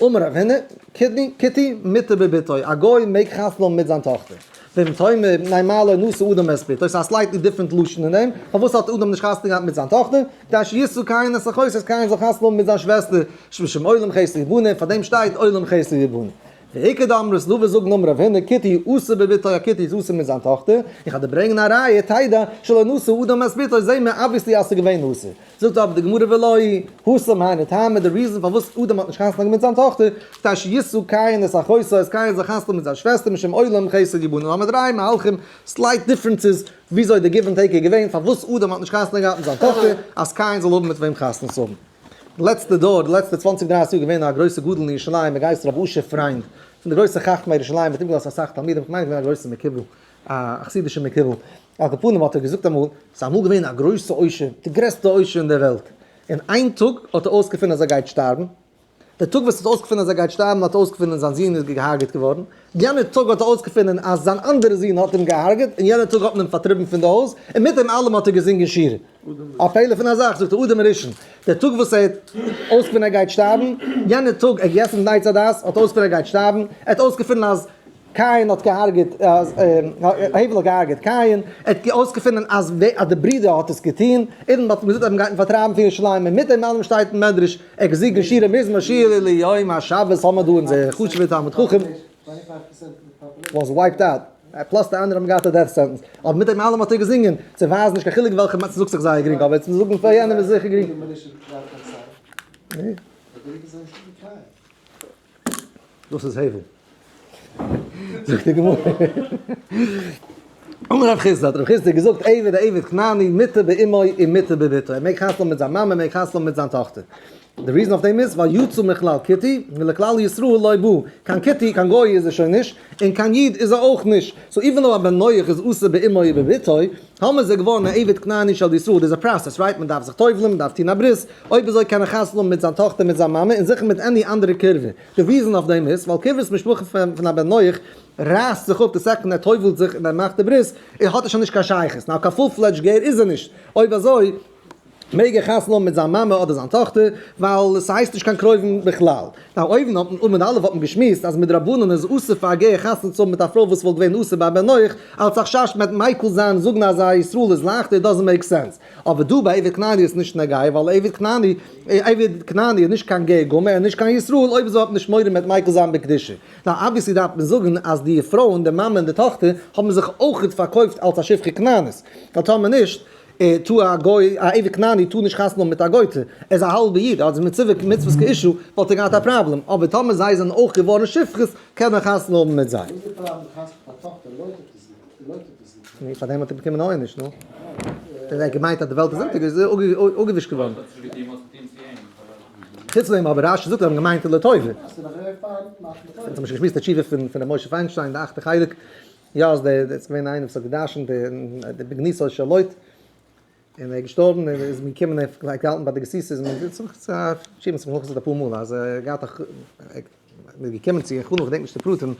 אמר רב הונא, כותי כותי מותר בבתו, א גוי מעג חתונה האבן מיט זיין טאכטער. ואם תאמר מפני מה לא נשא אדם את בתו, ס'איז א slightly different לשון אין דעם, פארוואס האט אדם נישט חתונה געהאט מיט זיין טאכטער? כדי שישא קין את אחותו, אז קין זאל חתונה האבן מיט זיין שוועסטער, שמשום עולם חסד יבנה, פאר דעם שטייט עולם חסד יבנה. ואיכא דאמרת לבא זאגן אמר רב הונא, כותי אסור בבתו, א כותי איז אסור מיט זיין טאכטער, איך האב דיר ברענגען א ראיה, תדע, שלא נשא אדם את בתו, זעהן מיר obviously אז ס'איז געווען אסור. זאגט אבער די גמרא ולא התם היינו טעמא, די reason פארוואס אדם האט נישט חתונה געהאט מיט זיין טאכטער, כדי שישא קין את אחותו, אז קין זאל חתונה האבן מיט זיין שוועסטער משום עולם חסד יבנה, האבן מיר דריי מהלכים, slight differences, וויאזוי די give and take איז געווען, פארוואס אדם האט נישט חתונה געהאט מיט זיין טאכטער, אז קין זאל האבן מיט וועם חתונה צו האבן. די לעצטע דור, די לעצטע צוואנציג דרייסיג יאר געווען א גרויסע גדול אין ירושלים, מ'גייסט רבי אשר פריינד, פון די גרויסע חכמי ירושלים, האט איבערגעלאזט אסאך תלמידים, כ'מיין געווען א גרויסע מקובל, א חסידישע מקובל, על כל פנים האט ער געזאגט אמאל, ס'איז אמאל געווען א גרויסע עושר, די גרעסטע עושר אין דער וועלט, און איין טאג האט ער אויסגעפונען אז ער גייט שטארבן, די טאג וואס ער האט אויסגעפונען אז ער גייט שטארבן האט ער אויסגעפונען זיין זון איז געהארגעט געווארן, יענער טאג האט ער אויסגעפונען אז זיין אנדערע זון האט אים געהארגעט, און יענער טאג האט מען אים פארטריבן פון די הויז, און מיט דעם אלעם האט ער געזינגען שירה. א פלא פון א זאך, זאגט ער, אדם הראשון, דער טאג וואס ער האט אויסגעפונען ער גייט שטארבן, יענער טאג ער האט געגעסן פון עץ הדעת, האט ער אויסגעפונען ער גייט שטארבן, ער האט אויסגעפונען אז קין האט געהארגעט, אז הבל האט געהארגעט קין, ער האט אויסגעפונען אז די ברודער האט עס געטון, און מ'האט אים געזאגט אז מ'גייט אים פארטרייבן פון ירושלים, און מיט דעם אלעם שטייט אין מדרש, ער האט געזינגען שירה מזמור שיר ליום השבת האמער דא אונזער חשוב'ער תלמיד חכם. was wiped out, plus די אנדערע האבן געהאט א death sentence, אבער מיט דעם אלעם האט ער געזינגען, צו ווייזן נישט קיין חילוק וועלכע מצוה זאגט זיך זייער גרינג, אבער צו זאגן פאר יענעם איז זיכער גרינג. דאס איז הבל. זאגט די גמרא. אמר רב חסדא, האט רב חסדא געזאגט, עבד עבד כנעני מותר באמו ומותר בבתו, ער מעג חתונה האבן מיט זיין מאמע, ער מעג חתונה האבן מיט זיין טאכטער. די reason אויף דעם איז ווייל יצא מכלל כותי ולכלל ישראל לא בא, קיין כותי קיין גוי איז ער שוין נישט, און קיין איד איז ער אויך נישט, so even though א בן נח איז אסור באמו ובבתו, טאמער איז ער געווארן א עבד כנעני של ישראל, דאס איז א process, right? מען דארף זיך טובל'ן, מען דארף טון א ברית, אויב אזוי קען ער חתונה האבן מיט זיין טאכטער מיט זיין מאמע און זיכער מיט any אנדערע קירבה, די reason אויף דעם איז ווייל קירבת משפחה פון א בן נח רייסט זיך אפ די second ער טובל'ט זיך און ער מאכט די ברית, ער האט ער שוין נישט קיין שייכות, now קיין full fledged גר איז ער נישט, אויב אזוי מעג ער חתונה האבן מיט זיין מאמע אדער זיין טאכטער, ווייל ס'הייסט נישט קיין קרובים בכלל. now אויבן האט מען עמוד א' האט מען געשמועסט אז מדרבנן איז אסור פאר א גר חתונה צו האבן מיט א פרוי וואס וואלט געווען אסור ביי א בן נח, אלס א חשש מ'וועט מיקל זיין זאגן אז א ישראל איז לייכטער, doesn't make sense. אבער דא ביי עבד כנעני איז נישט נוגע, ווייל עבד כנעני עבד כנעני איז נישט קיין גר גמור, ער איז נישט קיין ישראל, אויב אזוי האט מען נישט מורא מ'וועט מיקל זיין בקדושה. now obviously דארף מען זאגן אז די פרויען, די מאמע און די טאכטער, האבן זיך אויכעט פארקויפט אלס א שפחה כנענית, ווייל טאמער נישט, טאר א גוי, א עבד כנעני טאר נישט חתונה האבן מיט א גויטע, ער איז א האלבע איד, ער האט מצוה מצוות כאשה, וואלט ער געהאט א פראבלעם, אבער טאמער זיי זענען אויך געווארן שפחות, קען ער חתונה האבן מיט זיי. וואס איז די פראבלעם מיט חתונה מיט א טאכטער? לויטעט עס נישט, לויטעט עס נישט. נו, פארדעם האט ער באקומען עונש, נו. ער האט געמיינט אז די וועלט איז אונטער, איז אפגעווישט געווארן. חוץ דעם אבער רשי זאגט זיי האבן געמיינט לטובה. אונז האבן שוין געשמועסט די תשובה פון ר' משה פיינשטיין די אכטע חלק, יא איז דער איז געווען איינער וואס האט געדרשנט די בגניסו של לוט, און ער איז געשטארבן און איז מען געקומען און ער האט געהאלטן ביי די גסיסה איז מען תשובה האט מען נאכגעזאגט אפאר מאל אז ער האט געהאט א מען איז געקומען צו איך געדענק נישט די פרטים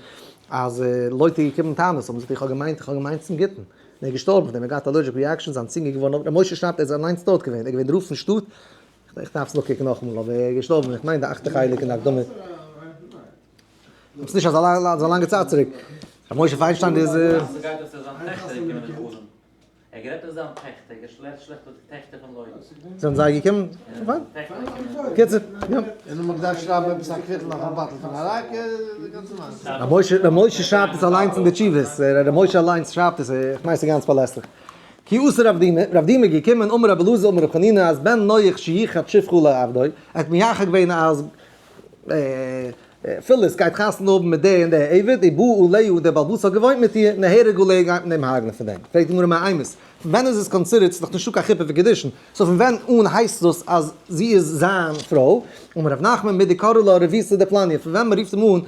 אז לוט איז געקומען טענות האבן געזאגט איך האב געמיינט איך האב געמיינט צום גוטן און ער איז געשטארבן פון דעם ער האט געהאט allergic reaction זיין צונג איז געווארן ר' משה שרייבט ער איז אליינס דארט געווען ער איז געווען דער רב פון שטאט איך דארף עס נאכקוקן נאכאמאל אבער ער איז געשטארבן איך מיין די אכטע חלק אין די הקדמה. עס איז נישט אזא לאנגע צייט צוריק. ר' משה פיינשטיין איז. זענען זיי געקומען? קיצור, יא. ר' משה שרייבט עס אליינס אין די תשובות, ר' משה אליינס שרייבט עס, איך מיין ס'איז גאנץ פארלעסליך. כי אתא רב דימי, רב דימי איז געקומען, אמר רבי אלעזר אמר רבי חנינא אז בן נח שייחד שפחה לעבדו, ער האט מייחד געווען אז פיליס גייט חתונה האבן מיט די און די עבד, ובא עליה און דער בעל הבית האט געוואוינט מיט איר, נהרג עליה גייט מען אים הרג'נען פון דעם. פרעגט די גמרא מאימת, פון ווען איז עס considered, ס'איז דאך נישטא קיין חופה וקידושין, so פון ווען אן הייסט דאס אז זי איז זיין פרוי? אמר רב נחמן מדקרו לה רביתא דפלניא, פון ווען מ'רופט אים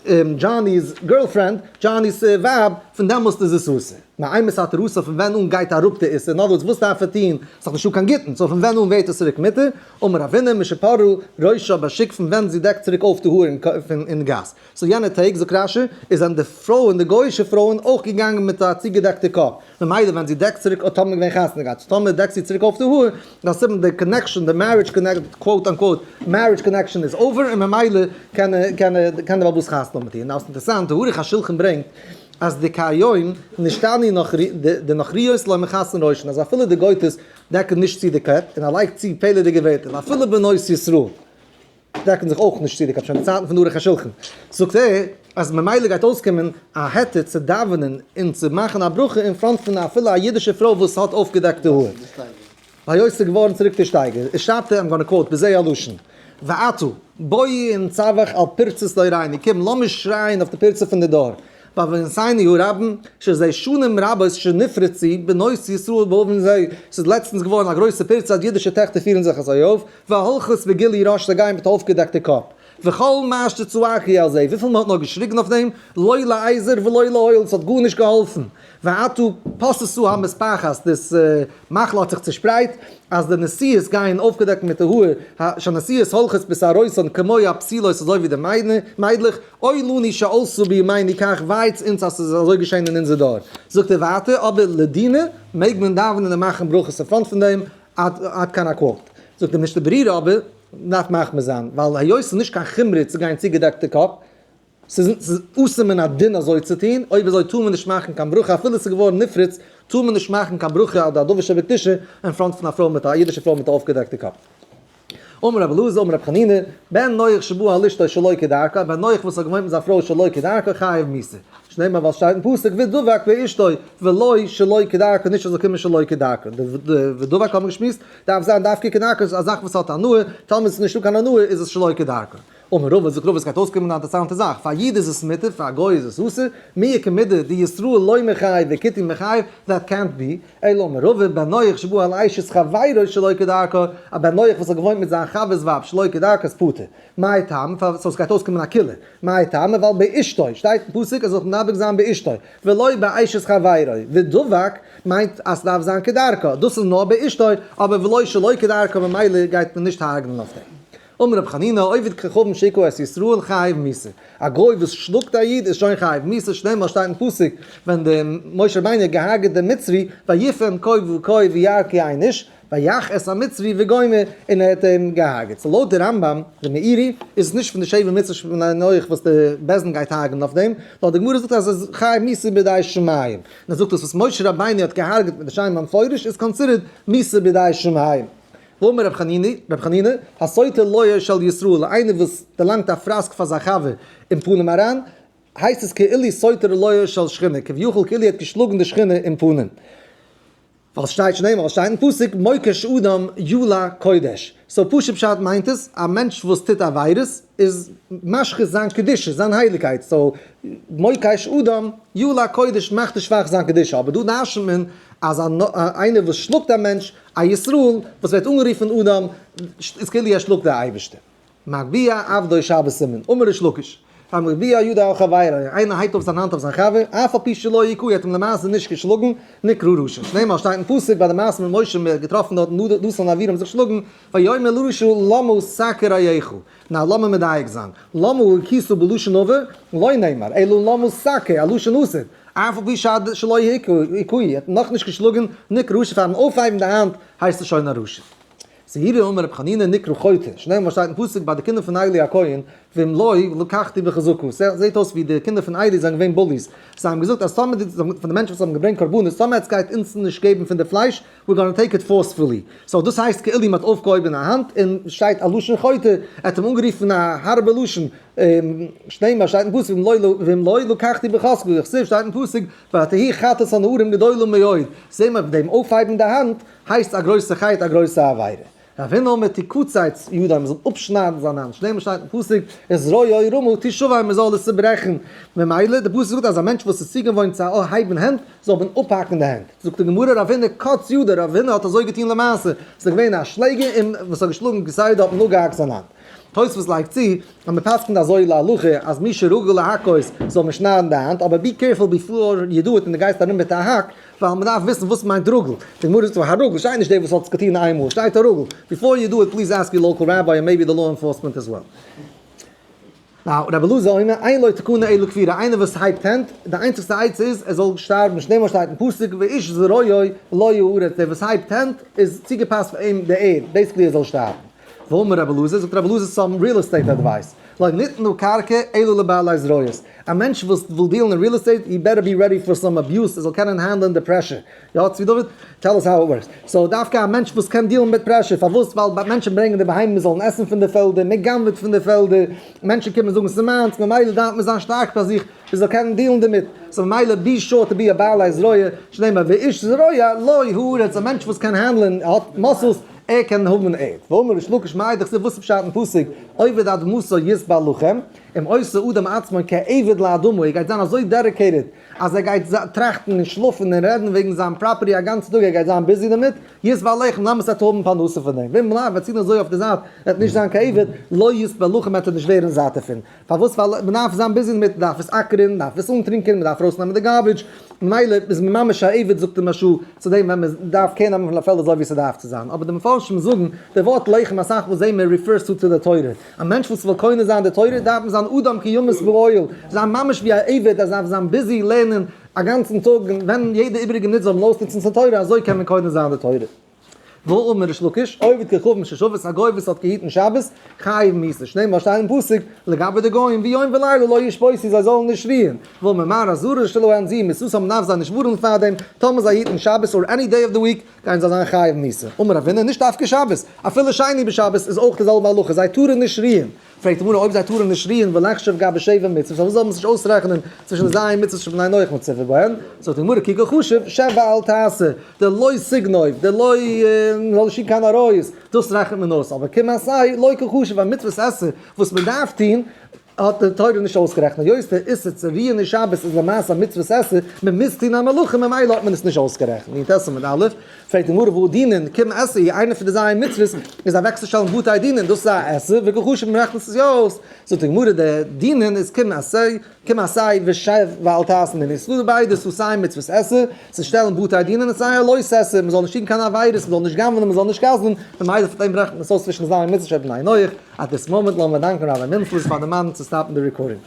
אן דזשאני'ס girlfriend, דזשאני'ס ווייב, פון דעמאלסט איז עס אסור. מאימת התרתא פון ווען אן גייט אראפ די איסור, in other words וואס דארף ער טון, ס'איז דאך נישטא קיין גיטין, so פון ווען אן ווערט עס צוריק מותר, אמר רבינא משפרעה ראשה בשוק פון ווען זי דעקט צוריק אויף די האר אין גאס. so יענע טעג, זאגט רשי, איז זענען די פרויען, די גוי'אישע פרויען, אויך געגאנגען מיט א צוגעדעקטע קאפ. ממילא ווען זי דעקט צוריק האט טאמער געווען חתונה געהאט, so טאמער דעקט זי צוריק אויף די האר, דאס סימן די connection, די marriage connect, quote unquote, marriage connection איז over, און ממילא קען קען קען דער בעל הבית חתונה האבן מיט איר. און אינטערעסאנט, די ערוך השולחן ברענגט אז די כהיום נשתנו נוכרי די נוכריות לא מכסין ראשן, אז אפילו די גויטעס דעקן נישט צו די קעפ, און ער לייגט צו פלא'דיגע ווערטער, ואפילו בנות ישראל דעקן זיך אויך נישט צו די קעפ, שוין אין צייטן פון ערוך השולחן, זאגט ער אז ממילא גייט אויסקומען א היתר צו דאווענען און צו מאכן א ברכה אין front פון אפילו א אידישע פרוי וואס האט אויפגעדעקטע האר. היות ס'איז געווארן צוריק די שטייגער, איז שרייבט ער, I'm gonna quote בזה הלשון, ועתה, בואי נצווח על פרצות דורינו, קום לאמיר שרייען אויף די פירצה פון די דור, בעוונותינו הרבים, שזה שנים רבות שנפרצו בנות ישראל בעוון זה, ס'איז לעצטנס געווארן א גרויסע פירצה אז אידישע טעכטער פירן זיך אזוי אויף, והולכות בגילוי ראש זיי גייען מיט אויפגעדעקטע קאפ, וכל מה שצעקו על זה, וויפיל מען האט נאר געשריגן אויף דעם, לא לעזר ולא להועיל, ס'האט גארנישט געהאלפן, ועתה פשתה המספחת, דאס מחלה האט זיך צושפרייט, אז די נשיאות גייען אויפגעדעקט מיט די האר, שהנשיאות הולכות בשערותן כמו הבתולות אזוי ווי די מיידלעך, אוי לנו שעלתה בימינו כך, וויי צו אונז אז ס'איז אזוי געשען אין אונזער דור. זאגט ער ווייטער, אבער לדינא מעג מען דאווענען און מאכן ברכות אין front פון דעם, עד כאן א quote. זאגט דער משנה ברורה אבער, מ'דארף מחמיר זיין, ווייל היות ס'איז נישט קיין חומרא צו גיין צוגעדעקטע קאפ, ס'איז אסור מן הדין אזוי צו טון, אויב אזוי טאר מען נישט מאכן קיין ברכה אפילו ס'איז געווארן נפרץ, טאר מען נישט מאכן קיין ברכה אדער א דבר שבקדושה אין front פון א פרוי מיט א אידישע פרוי מיט א אויפגעדעקטע קאפ. אמר רבי אלעזר אמר רבי חנינא, בן נח שבא על אשתו שלא כדרכה, בן נח וואס האט געוואוינט מיט זיין פרוי שלא כדרכה חייב מיתה. שנאמר ווייל שטייט אין פסוק ודבק באשתו ולא שלא כדרכה נישט עס זאל קומען שלא כדרכה. די ודבק האבן געשמועסט דארף זיין דווקא כדרכה, א זאך וואס האט הנאה, טאמער עס איז נישטא קיין הנאה איז עס שלא כדרכה. אמר רבא, זאגט רבא, עס גייט אויסקומען א אינטערעסאנטע זאך, פאר א איד איז עס מותר, פאר א גוי איז עס אסור, מי איכא מידי דישראל לא מיחייב וכותי מיחייב, that can't be, אלא אמר רבא, בן נח שבא על אשת חברו שלא כדרכה, א בן נח וואס האט געוואוינט מיט זיין חבר'ס ווייב שלא כדרכה איז פטור. מאי טעמא, so עס גייט אויסקומען א קולא. מאי טעמא, ווייל באשתו, שטייט אין פסוק ער זאל זיך מדבק זיין באשתו, ולא באשת חברו, ודבק מיינט אז ס'דארף זיין כדרכה, דאס איז נאר באשתו, אבער ולא שלא כדרכה ממילא גייט מען נישט הרג'נען אויף דעם. אמר רבי חנינא, עובד כוכבים שהכה את ישראל חייב מיתה. א גוי וואס שלאגט א איד איז שוין חייב מיתה, שנאמר שטייט אין פסוק ווען די משה רבינו האט געהארגעט דעם מצרי, ויפן כה וכה וירא כי אין איש, ויך את המצרי וגומר, און ער האט אים געהארגעט. so לויט די רמב ם, די מאירי, איז עס נישט פון די שבע מצוות של בני נח וואס די בית דין גייט הרג'נען אויף דעם, נאר די גמרא זאגט אז עס איז חייב מיתה בידי שמים. און ער זאגט דאס וואס משה רבינו האט געהארגעט מיט די שם המפורש איז considered מיתה בידי שמים. ואמר רבי חנינא, הסוטה לועו של ישראל, איינער וואס דערלאנגט א פראסק פאר זיין חבר אין פנים אריין, הייסט עס כאילו סוטה לועה של שכינה, כביכול כאילו ער האט געשלאגן די שכינה אין פנים. ווייל ס'שטייט שנאמר, שטייט אין פסוק מוקש אדם יולע קודש. so פשוט פשט מיינט עס, א מענטש וואס טוט עבירות איז משחית זיין קדושה, זיין הייליגקייט, so מוקש אדם יולע קודש מאכט ער שוואך זיין קדושה, אבער דא דרש'נט מען אז איינער וואס שלאגט א מענטש, א ישראל, וואס ווערט אנגערופן אדם, איז כאילו ער שלאגט די אייבערשטער. מגביה עבדו שבת סימן, אמר ריש לקיש, המגביה ידו על חברו, איינער הייבט אויף זיין האנט אויף זיין חבר, אף על פי שלא הכהו, ער האט אים למעשה נישט געשלאגן, נקרא רשע. שנאמר שטייט אין פסוק ביי די מעשה מיט משה מען האט געטראפן דארט נתן און אבירם זיך שלאגן, ויאמר לרשע למה תכה רעך, נא לאמיר מדייק זיין, למה הכית בלשון עבר, לא נאמר, אלא למה תכה, א לשון עתיד, אף על פי שלא הכהו, ער האט נאכנישט געשלאגן, נקרא רשע פארן אויפהייבן די האנט הייסט עס שוין א רשע. זעירי אמר רבי חנינא נקרא חוטא, שנאמר שטייט אין פסוק ביי די קינדער פון עלי הכהן, ואם לא לקחתי בחזקה, זעהט אויס ווי די קינדער פון עלי זענען געווען bullies, זיי האבן געזאגט אז טאמער די, פון די מענטשן וואס האבן געברענגט קרבנות, טאמער עטס גייט אונז נישט געבן פון די פלייש, we're gonna take it forcefully. so דאס הייסט כאילו מען האט אויפגעהויבן א האנט און שטייט א לשון חוטא, ער האט אים אנגערופן א הארבע לשון, שנאמר שטייט אין פסוק ואם לא לקחתי בחזקה, וכתיב שטייט אין פסוק ותהי חטאת הנערים גדולה מאוד, זעהן מיר דעם אויפהייבן די האנט הייסט א גרויסע חטא א גרויסע עבירה. רב הונא אמר תקצץ ידו מען זאל אפשניידן זיין האנט, שנאמר שטייט אין פסוק את זרועו רמה תשבר מען זאל עס צוברעכן, ממילא די פסוק זאגט אז א מענטש וואס איז צוגעוואוינט צו הייבן הענט זאל מען אפהאקן די הענט, זאגט די גמרא רב הונא קץ ידו, רב הונא האט אזוי געטון למעשה, ס'איז געווען א שלעגער און וואס האט געשלאגן כסדר האט מען אפגעהאקט זיין האנט. תוספות לייגט צו אז מען פסק'נט אזוי להלכה אז מי שרגיל להכות זאל מען שניידן די האנט, אבער be careful before you do it און דו גייסט ארום מיט א האק, ווייל מען דארף וויסן וואס מיינט רגיל, די גמרא זאגט הרגיל, שטייט נישט דער וואס האט עס געטון איינמאל, שטייט הרגיל, before you do it please ask your local rabbi and maybe the law enforcement as well. Now, רבי אלעזר אומר, אין לו תקנה אלא קבורה, איינער וואס הייבט הענט, די איינציגסטע עצה איז ער זאל שטארבן, שנאמר שטייט אין פסוק ואיש זרועו לא יארץ, דער וואס הייבט הענט איז צוגעפאסט פאר אים די ערד, basically ער זאל שטארבן. ואמר רבי אלעזר, זאגט רבי אלעזר some real estate advice, לא ניתנה קרקע אלא לבעלי זרועות, א מענטש וואס וויל deal ן אין real estate, he better be ready for some abuse, ער זאל קענען handle ן די pressure, יא צבי דוד? Tell us how it works. So דווקא א מענטש וואס קען deal ן מיט pressure, פארוואס? ווייל מענטשן ברענגען די בהמות זאלן עסן פון די פעלדער, מען גנב'עט פון די פעלדער, מענטשן קומען זאגן ס'איז מיינס, ממילא דארף מען זיין שטארק פאר זיך, מען זאל קענען deal ן דערמיט, so ממילא be sure to be א בעלי זרוע, שנאמר ואיש זרוע לו הארץ, א מענטש וואס קען handle ן, ער האט muscles, ער קען האבן ערד. ואמר ריש לקיש מאי דכתיב וואס איז פשט אין פסוק עובד אדמתו ישבע לחם, אם עושה אדם עצמו כעבד לאדמה, ער גייט זיין אזוי dedicated אז ער גייט טראכטן און שלאפן און רעדן וועגן זיין property א גאנצן טאג, ער גייט זיין busy דערמיט, ישבע לחם, למעשה וועט ער האבן פרנסה פון דעם, ואם לאו, וועט צינען אזוי אויף די זייט, ער וועט נישט זיין כעבד, לא ישבע לחם וועט ער נישט ווערן זאט דערפון. פארוואס? ווייל מען דארף זיין busy דערמיט, מען דארף עס אקערן, מען דארף עס אנטרינקען, מען דארף ארויסנעמען די garbage, ממילא איז מען ממש א עבד זאגט די מהרש"א צו דעם ווען מען דארף קער נעמען פון א פעלד אזוי ווי ס'דארף צו זיין, אבער די מפרשים זאגן די ווארט לחם אסאך מאל זעהן מיר refers to צו די תורה, א מענטש וואס וויל קונה זיין די תורה דארף מען זיין אדם כי ימות באוהל, זיין ממש ווי א עבד אז דארף זיין busy לערנען א גאנצן טאג און ווען יעדע איבעריגע מינוט זאל מען אויסנוצן צו תורה אזוי קען מען קונה זיין די תורה. ואמר ריש לקיש, עובד כוכבים ששבת, א גוי וואס האט געהיטן שבת, חייב מיתה, שנאמר שטייט אין פסוק, לגבי די גוים, ויום ולילה לא ישבותו, זיי זאלן נישט רוען, ואמר מר אזהרה שלהם זו מיתתם דארף זיי נישט ווארענען פאר דעם, טאמער זיי היטן שבת or any day of the week, גייען זיי זיין חייב מיתה. אמר רב הונא, נישט דווקא שבת, אפילו שני בשבת איז אויך די זעלבע הלכה, זיי טארן נישט רוען. פרעגט די גמרא אויב זיי טארן נישט רוען ולחשוב גבי שבע מצוות, פארוואס זאל מען עס נישט אויסרעכענען צווישן די ז' מצוות שבני נח מצווה בהן? זאגט די גמרא כי קא חשיב שב ואל תעשה, די לא תגנוב, די לא מ'זאל נישט טון קיין עריות, דאס רעכנט מען אויס, אבער קום עשה לא קא חשיב, א מצוות עשה וואס מען דארף טון, האט די תורה נישט אויסגערעכנט, היות די איסור צו רוען אין שבת איז למעשה א מצוות עשה, מען מוז טון א מלאכה ממילא האט מען עס נישט אויסגערעכנט. נ ט עמוד א', פרעגט די גמרא והא דינין קום עשה, איינע פון די ז' מצוות איז אוועקצושטעלן בתי דינין, דאס איז א עשה, וקא חשיב מען רעכנט עס יא אויס, זאגט די גמרא די דינין איז קום עשה, קום עשה ושב ואל תעשה נינהו, ס'איז דא ביידע, ס'איז סיי מצוות עשה, צו שטעלן בתי דינין און סיי א לא תעשה, מען זאל נישט טון קיין עבירות, מען זאל נישט גנב'נען, מען זאל נישט גזל'ן, ממילא פון דעם רעכנט מען עס אויס צווישן די ז' מצוות שבני נח. At this moment לאמיר דאנקען רבי מינפלוס פאר די מאן צו stop ן די recording.